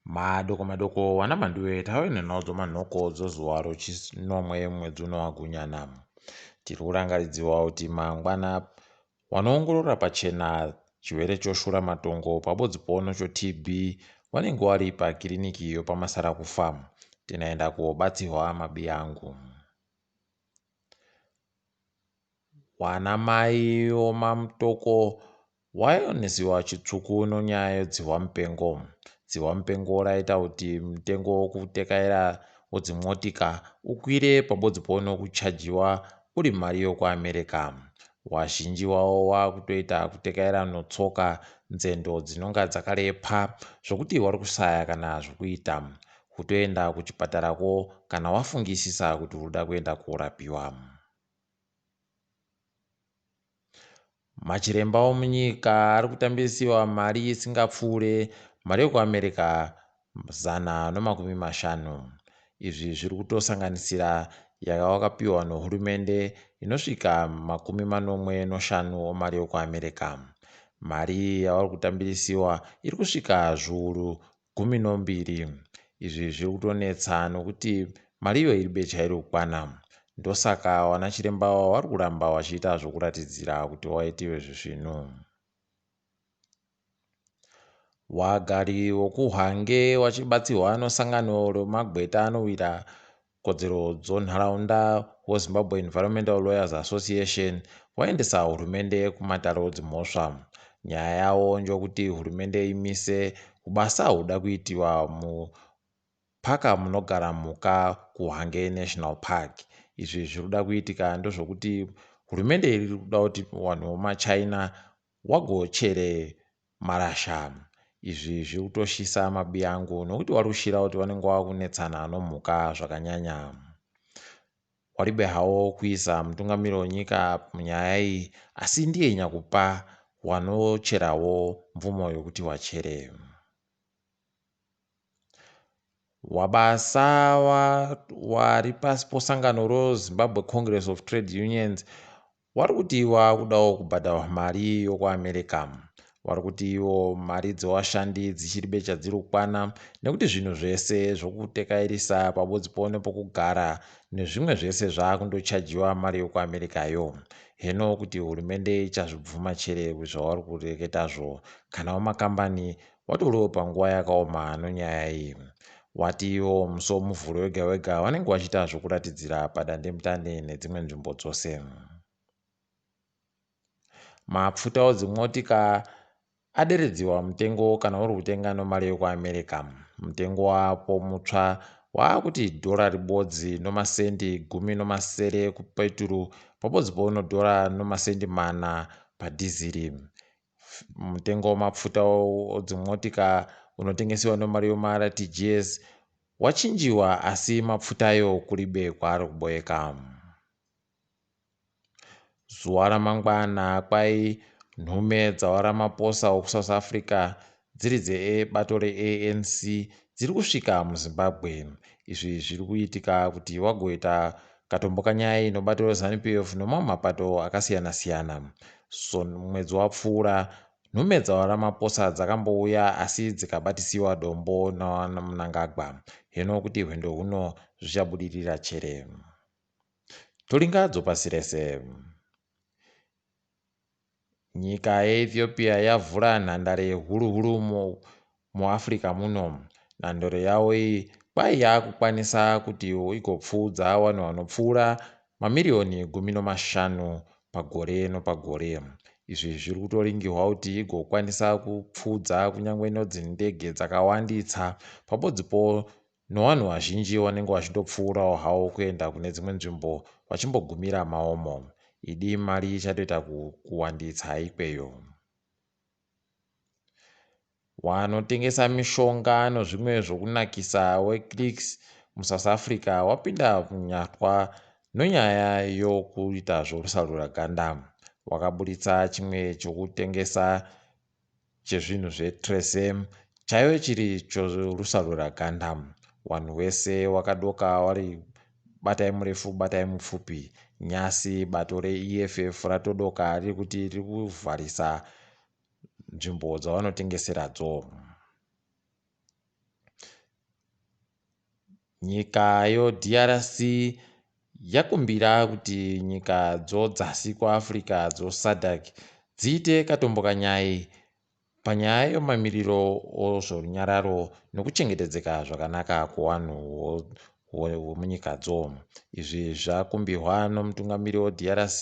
Madoko madoko wana Mhanduwe tave nenhau dzomanhoko dzozuva rochinomwe mwedzi uno waGunyana. Tiri kurangaridziwa kuti mangwana wanoongorora pachena chirwere choshuramatongo pabodzi pono choTB vanenge vari pakiriniki yopaMasarakufa. Tinoenda kobatsirwa mabiyangu. Wanamai womamutoko waonesiwa chitsvuku nonyaya yedzihwa mupengo. Dzihwa mupengo raita kuti mutengo wokutekaira wodzimotika ukwire pabodzi pono kuchajiwa uri mari yokuAmerica. Wazhinji wavo wakutoita kutekaira notsoka nzendo dzinonga dzakarepa zvokuti wari kusaya kana zvokuita. Kutoenda kuchipatarako kana wafungisisa kuti uri kuda kuenda korapiwa. Machiremba omunyika ari kutambirisiwa mari isingapfuure mari yekuAmerica 150. Izvi zviri kutosanganisira yawakapiwa nehurumende inosvika 75 omari yokuAmerica. Mari iyi yavari kutambirisiwa iri kusvika zviuru 12. Izvi zviri kutonetsa nokuti mari iyo iribe chairi kukwana. Ndosaka vanachiremba ava vari kuramba vachiita zvokuratidzira kuti vaitiwe zvisvinu. Wagari wokuHwange wachibatsirwa nosangano remagweta anowira kodzero dzonharaunda weZimbabwe Environmental Lawyers Association waendesa hurumende kumatare odzimhosva. Nyaya yavo ndeyokuti hurumende imise hubasa huda kuitiwa mupaka munogara mhuka kuHwange National Park. Izvi zviri kuda kuitika ndezvokuti hurumende iri kuda kuti vanhu vemaChina wagochere marasha. Izvi zviri kutoshisa mabiyangu nokuti wari kushira kuti vanenge vakunetsana nomhuka zvakanyanya. Waribe hawo kuisa mutungamiri wenyika munyaya iyi asi ndiye nyakupa wanocherawo mvumo yokuti wachere. Wabasa wari pasi posangano roZimbabwe Congress of Trade Unions wari kuti wakudawo kubhadharwa mari yokuAmerica. Wari kuti iwo mari dzewashandi dzichiri becha dziri kukwana nekuti zvinhu zvese zvokutekairisa pabodzi po nepokugara nezvimwe zvese zvaakundochajiwa mari yokuAmerica yo. Heno kuti hurumende ichazvibvuma chere zvavari kureketazvo kana wamakambani Watoriwo panguva yakaoma nonyaya iyi. Wati ivo musi weMuvhuro wega wega vanenge vachiita zvokuratidzira padandemutande nedzimwe nzvimbo dzose. Mapfuta odzimotika aderedziwa mutengo kana uri kutenga nomari yekuAmerica. Mutengo wapo mutsva waakuti dhora ribodzi nomasendi gumi nomasere kupeturu pabodzi pono dhora nomasendi mana padhiziri. Mutengo wemapfuta odzimotika unotengesiwa nemari yemaRTGS wachinjiwa asi mapfuta ayo kuribe kwaari kuboeka. Zuva ramangwana kwai nhume dzaVaRamaphosa wekuSouth Africa dziri dzebato reANC dziri kusvika muZimbabwe. Izvi zviri kuitika kuti vagoita katombo kanyaya iyi nobato reZanu PF nomamwe mapato akasiyana siyana. So mwedzi wapfuura nhume dzaVaRamaphosa dzakambouya asi dzikabatisiwa dombo naVaMnangagwa. Heno kuti hwendo huno zvichabudirira chere. Toringa dzopasi rese. Nyika yeEthiopia yavhura nhandare huru huru muAfrica muno. Nhandare yavo iyi kwai yakukwanisa kuti igopfuudza vanhu vanopfuura mamiriyoni 15 pagore nopagore. Izvi zviri kutoringirwa kuti igokwanisa kupfuudza kunyange nedzindege dzakawanditsa pabodzipo Nowanhu wazhinji wanenge wachindopfuurawo hawo kuenda kune dzimwe nzvimbo wachimbogumira maomo. Idi mari ichatoita kuwanditsa ikweyo. Wanotengesa mishonga nozvimwe zvokunakisa weClicks muSouth Africa wapinda munyatwa nonyaya yokuita zvorusarura ganda. Wakaburitsa chimwe chokutengesa chezvinhu zveTresem chaive chiri chorusarura ganda. Wanhu wese wakadoka wari batai murefu batai mupfupi. Nyasi bato reEFF ratodoka riri kuti riri kuvharisa nzvimbo dzavanotengeseradzo. Nyika yoDRC yakumbira kuti nyika dzodzasi kuAfrica dzoSADC dziite katombokanyai panyaya yemamiriro ozvorunyararo nokuchengetedzeka zvakanaka kwevanhu vomunyikadzo. Izvi zvakumbirwa nomutungamiri weDRC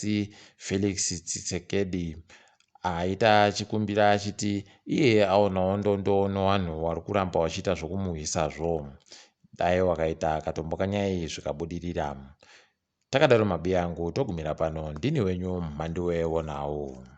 Felix Tshisekedi aita achikumbira achiti iye aonawo ndondo nevanhu vari kuramba vachiita zvokumurwisazvo. Dai wakaita katombokanyai zvikabudirira. Takadaro mabiya angu togumira pano ndini wenyu Mhanduwe wonawo.